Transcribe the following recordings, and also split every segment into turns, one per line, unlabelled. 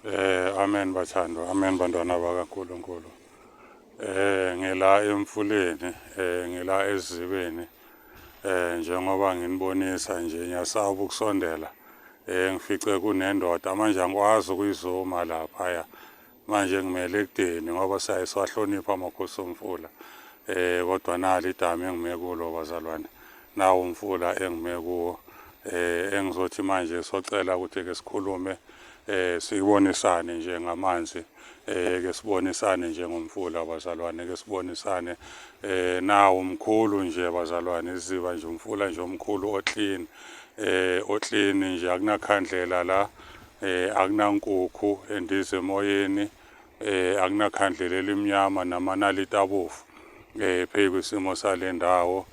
Amen bathandwa, amen bantwana bakaNkulunkulu. Ngila emfuleni, ngila ezibeni. Njengoba nginibonisa nje ngiyasaba ukusondela. Ngifice kunendoda manje angikwazi ukuyizuma laphaya. Manje ngimele ekudeni ngoba siyaye siwahlonipha amakhosi omfula. Kodwa nali idamu engime kulo bazalwane. Nawu umfula engime kuwo. Engizothi manje socela ukuthi ke sikhulume sibonisane nje ngamanzi ke sibonisane nje ngomfula bazalwane ke sibonisane nawu mkhulu nje bazalwane iziba nje umfula nje omkhulu oclean oclean nje akunakhandlela la akunankukhu endiza emoyeni akunakhandlela elimnyama namanaliti abovu phezu kwesimo sale ndawo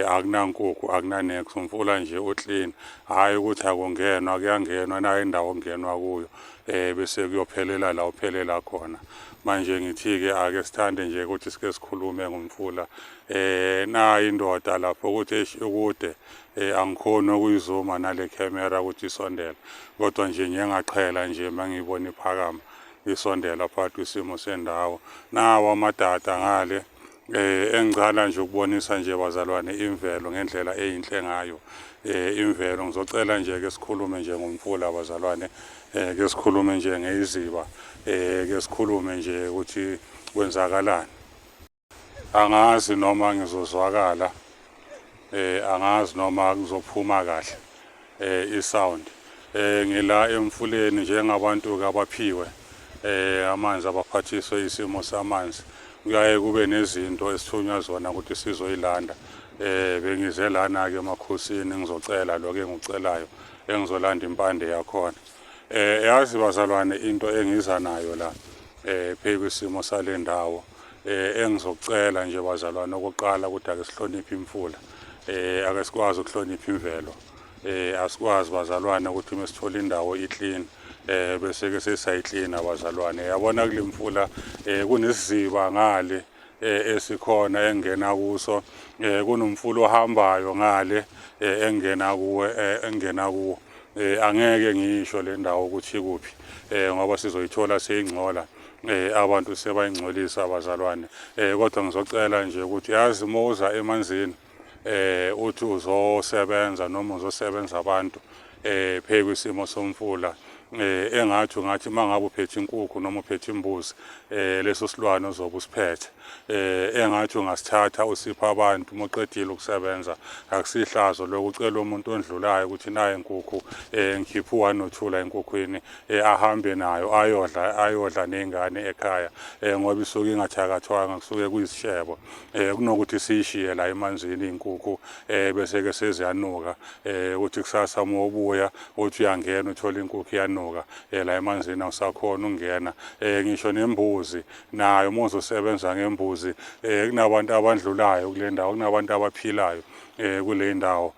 akunankukhu akunanex umfula nje oclean hhayi ukuthi akungenwa kuyangenwa nayo indawo okungenwa kuyo bese kuyophelela la uphelela khona manje ngithi-ke ake sithande nje ukuthi sike sikhulume ngomfula nayo indoda lapho ukuthi eish ukude angikhoni ukuyizuma nale camera ukuthi isondele kodwa nje ngiye ngaqhela nje mangiyibona iphakama isondela phakathi kwisimo sendawo nawo amadada ngale engicala nje ukubonisa nje bazalwane imvelo ngendlela eyinhle ngayo imvelo ngizocela nje ke sikhulume nje ngomfula bazalwane ke sikhulume nje ngeyiziba ke sikhulume nje ukuthi kwenzakalani angazi noma ngizozwakala angazi noma kuzophuma kahle isound ngila emfuleni njengabantu ke abaphiwe amanzi abaphathiswe isimo samanzi kuyaye kube nezinto esithunywa zona ukuthi sizoyilanda bengize lana ke emakhosini ngizocela lokho engikucelayo engizolanda impande yakhona yazi bazalwane into engiza nayo la phezu kwesimo sale ndawo engizokucela nje bazalwane okokuqala ukuthi ake sihloniphe imfula ake sikwazi ukuhlonipha imvelo asikwazi bazalwane ukuthi uma sithola indawo iclean bese ke sesayiclean abazalwane yabona kule mfula kunesiziba ngale esikhona engena kuso kunomfula ohambayo ngale engena kuwe engena kuwo angeke ngisho le ndawo ukuthi ikuphi ngoba sizoyithola seyingcola abantu sebayingcolisa abazalwane kodwa ngizocela nje ukuthi yazi uma uza emanzini uthi uzosebenza noma uzosebenza abantu phezu kwesimo somfula engathi ungathi mangabe uphethe inkukhu noma uphethe imbuzi leso silwane ozobe usiphethe engathi ungasithatha usipha abantu uma uqedile ukusebenza akusihlazo lokho ucela umuntu ondlulayo ukuthi naye inkukhu ngikhiphe u-one no two la enkukhwini ahambe nayo ayodla ayodla ney'ngane ekhaya ngoba isuke ingathakathwanga kusuke kuyisishebo kunokuthi siyishiye la emanzini iy'nkukhu bese-ke seziyanuka uthi kusasa uma ubuya uthi uyangena uthole inkukhu iyanuka la emanzini awusakhona ukungena ngisho nembuzi nayo uma uzosebenza ngembuzi kunabantu abandlulayo kule ndawo kunabantu abaphilayo kule ndawo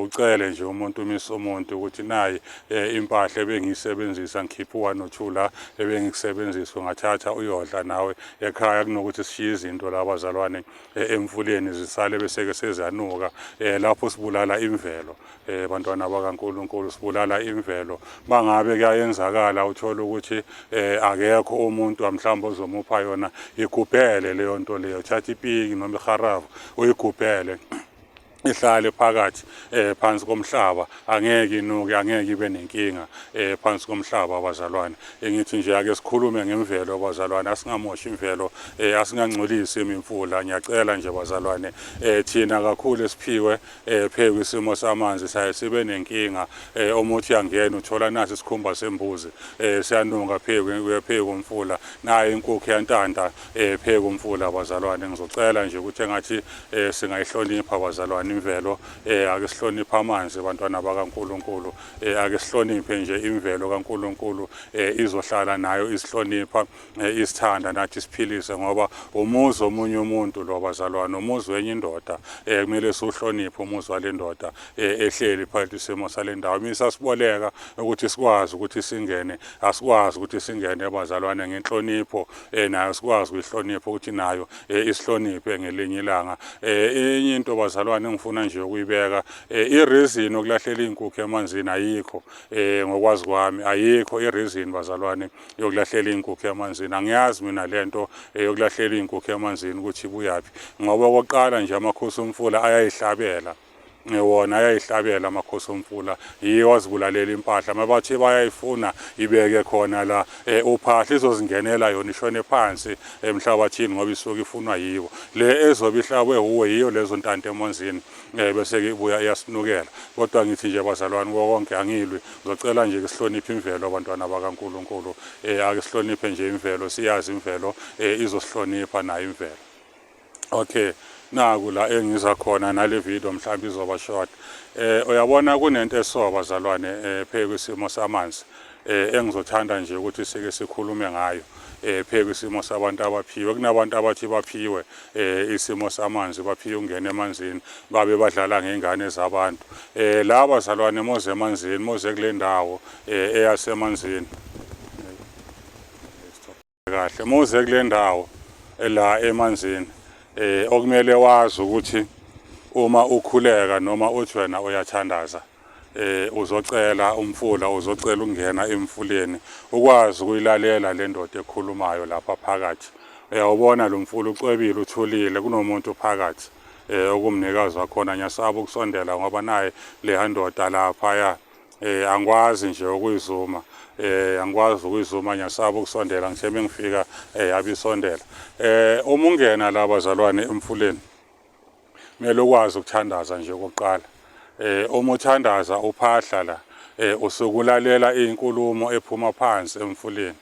ucele nje umuntu umise umuntu ukuthi nayi impahla ebengiyisebenzisa ngikhipha u-one no two la ebengikusebenzisa ungathatha uyodla nawe ekhaya kunokuthi sishiye izinto la bazalwane emfuleni zisale bese-ke seziyanuka lapho sibulala imvelo bantwana bakaNkulunkulu sibulala imvelo mangabe kuyayenzakala uthola ukuthi akekho umuntu mhlawumbe ozomupha yona igubhele leyo nto leyo thatha ipiki noma iharavu uyigubhele ihlale phakathi phansi komhlaba angeke inuke angeke ibe nenkinga phansi komhlaba abazalwane engithi nje ake sikhulume ngemvelo abazalwane asingamoshi imvelo asingangcolisi imimfula ngiyacela nje bazalwane thina kakhulu esiphiwe phezu isimo samanzi saye sibe nenkinga omuthi uyangena uthola nasi isikhumba sembuzi siyanuka phezu phezu komfula nayo inkukhu yantanta phezu komfula bazalwane ngizocela nje ukuthi engathi singayihlonipha bazalwane imvelo ake sihloniphe amanzi bantwana bakaNkulunkulu ake sihloniphe nje imvelo kaNkulunkulu izohlala nayo isihlonipha isithanda nathi siphilise ngoba umuzi omunye umuntu lo bazalwane umuzi wenye indoda kumele siwuhloniphe umuzi wale ndoda ehleli phakathi isimo sale ndawo misa siboleka ukuthi sikwazi ukuthi singene asikwazi ukuthi singene bazalwane ngenhlonipho nayo sikwazi ukuyihlonipha ukuthi nayo isihloniphe ngelinye ilanga enye into bazalwane engifuna nje ukuyibeka i-reason yokulahlela iy'nkukhu emanzini ayikho ngokwazi kwami ayikho i-reason bazalwane yokulahlela iy'nkukhu emanzini. Angiyazi mina le nto yokulahlela iy'nkukhu emanzini ukuthi ibuyaphi ngoba okokuqala nje amakhosi omfula ayayihlabela wona ayayihlabela amakhosi omfula yiwo azibulalela impahla mabathi bayayifuna ibeke khona la uphahla izozingenela yona ishone phansi emhlabathini ngoba isuke ifunwa yiwo le ezobe ihlabwe wuwe yiyo lezo ntanto emanzini bese-ke ibuya iyasinukela kodwa ngithi nje bazalwane konke angilwi ngizocela nje ke sihloniphe imvelo abantwana bakaNkulunkulu ake sihloniphe nje imvelo siyazi imvelo izosihlonipha nayo imvelo. Okay, naku la engiza khona nale video mhlawumbe izoba short. Uyabona kunento eso bazalwane phezu kwesimo samanzi engizothanda nje ukuthi sike sikhulume ngayo phezu kwesimo sabantu abaphiwe. Kunabantu abathi baphiwe isimo samanzi, baphiwe ukungena emanzini babe badlala ngey'ngane zabantu. La bazalwane moze emanzini, moze kule ndawo eyasemanzini. Kahle muze kule ndawo la emanzini okumele wazi ukuthi uma ukhuleka noma uthi wena uyathandaza uzocela umfula uzocela ukungena emfuleni ukwazi ukuyilalela le ndoda ekhulumayo lapha phakathi. Uyawubona lo mfula ucwebile uthulile kunomuntu phakathi okumnikazi wakhona. Ngiyasaba ukusondela ngoba naye leya ndoda laphaya angikwazi nje ukuyizuma angikwazi ukuyizuma ngiyasaba ukusondela ngithe mengifika yabisondela. Uma ungena la bazalwane emfuleni kumele ukwazi ukuthandaza nje okokuqala. Uma uthandaza uphahla la usuke ulalela inkulumo ephuma phansi emfuleni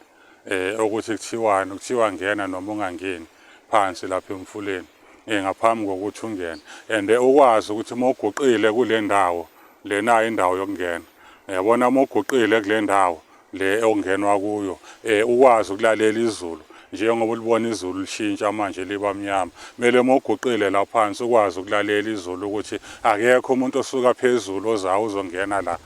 ukuthi kuthiwani, kuthiwa ngena noma ungangeni phansi lapha emfuleni ngaphambi kokuthi ungene. And ukwazi ukuthi uma uguqile kule ndawo lena indawo yokungena, uyabona uma uguqile kule ndawo le okungenwa kuyo ukwazi ukulalela izulu njengoba ulibona izulu lishintsha manje liba mnyama. Kumele uma uguqile la phansi ukwazi ukulalela izulu ukuthi akekho umuntu osuka phezulu ozayo uzongena la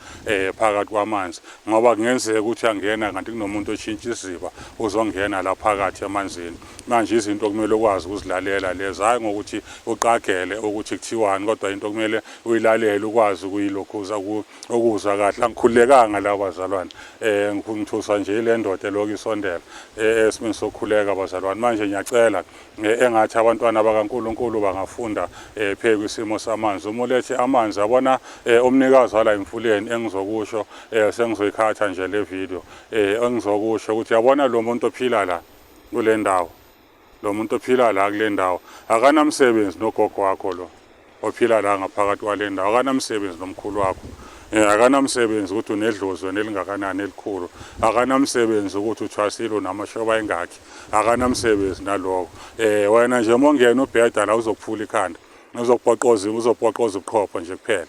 phakathi kwamanzi ngoba kungenzeka ukuthi angena kanti kunomuntu oshintsha isiziba uzongena la phakathi emanzini. Manje izinto okumele ukwazi ukuzilalela lezo, hhayi ngokuthi uqagele ukuthi kuthiwani, kodwa into okumele uyilalele ukwazi ukuyilokhuza ukuzwa kahle. Angikhululekanga la bazalwane, ngithuswa nje ile ndoda elokhu isondela esimeni sokukhuleka bazalwane. Manje ngiyacela engathi abantwana bakaNkulunkulu bangafunda phezu kwisimo samanzi. Uma ulethe amanzi, yabona umnikazi wala emfuleni engizokusho sengizoyikhatha nje le video engizokusho ukuthi yabona lo muntu ophila la kule ndawo, lo muntu ophila la kule ndawo akanamsebenzi nogogo wakho lo ophila la ngaphakathi kwale ndawo, akanamsebenzi nomkhulu wakho, akanamsebenzi ukuthi unedlozi wena elingakanani elikhulu, akanamsebenzi ukuthi uthwasile unamashoba ayingakhi, akanamsebenzi naloko. Wena nje uma ungena ubheda la uzokuphula ikhanda, uzokupoqoza, uzopoqoza ubuqhopho nje kuphela.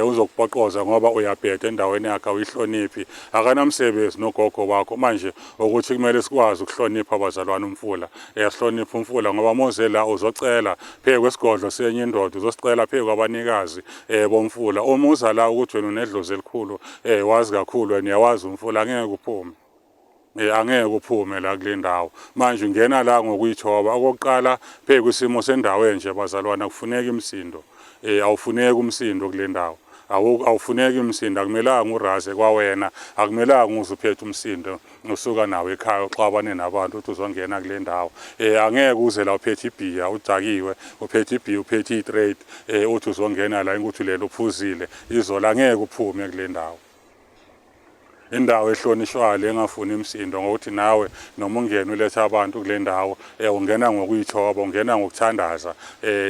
Uzokupoqoza ngoba uyabheda endaweni yakhe awuyihloniphi, akanamsebenzi nogogo wakho. Manje ukuthi kumele sikwazi ukuhlonipha abazalwane umfula, sihloniphe umfula ngoba moze la uzocela phezu kwesigodlo senye indoda, uzosicela phezu kwabanikazi bomfula. Uma uza la ukuthi wena unedlozi elikhulu wazi kakhulu wena uyawazi umfula, angeke uphume. Angeke uphume la kule ndawo. Manje ungena la ngokuyithoba. Okokuqala phezu kwisimo sendawo enje bazalwane akufuneki imisindo. Awufuneki umsindo kule ndawo. Awufuneki umsindo, akumelanga uraze kwawena, akumelanga uze uphethe umsindo usuka nawo ekhaya uxabane nabantu uthi uzongena kule ndawo. Angeke uze la uphethe ibhiya udakiwe, uphethe ibhiya uphethe i-trade uthi uzongena la inkuthi lelo uphuzile izolo, angeke uphume kule ndawo. Indawo ehlonishwayo le engafuni imisindo ngokuthi nawe noma ungena uletha abantu kule ndawo ungena ngokuyithoba, ungena ngokuthandaza.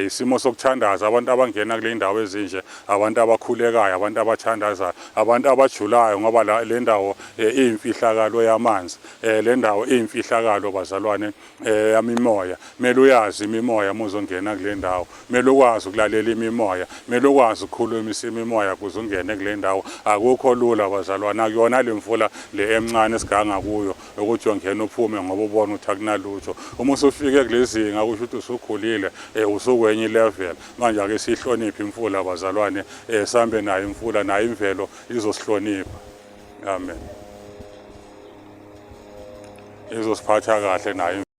Isimo sokuthandaza abantu abangena kule ndawo ezinje abantu abakhulekayo, abantu abathandazayo, abantu abajulayo ngoba le ndawo iyimfihlakalo yamanzi. Le ndawo iyimfihlakalo bazalwane yamimoya. Kumele uyazi imimoya uma uzongena kule ndawo, kumele ukwazi ukulalela imimoya, kumele ukwazi ukukhulumisa imimoya ukuze ungene kule ndawo. Akukho lula bazalwane, akuyona le mfula le emncane esiganga kuyo ukuthi uyongena uphume ngoba ubona ukuthi akunalutho. Uma usufike kule zinga kusho ukuthi usukhulile, usukwenye i-level. Manje ake siyihloniphe imfula bazalwane, sambe nayo imfula, nayo imvelo izosihlonipha. Amen. Izosiphatha kahle nayo.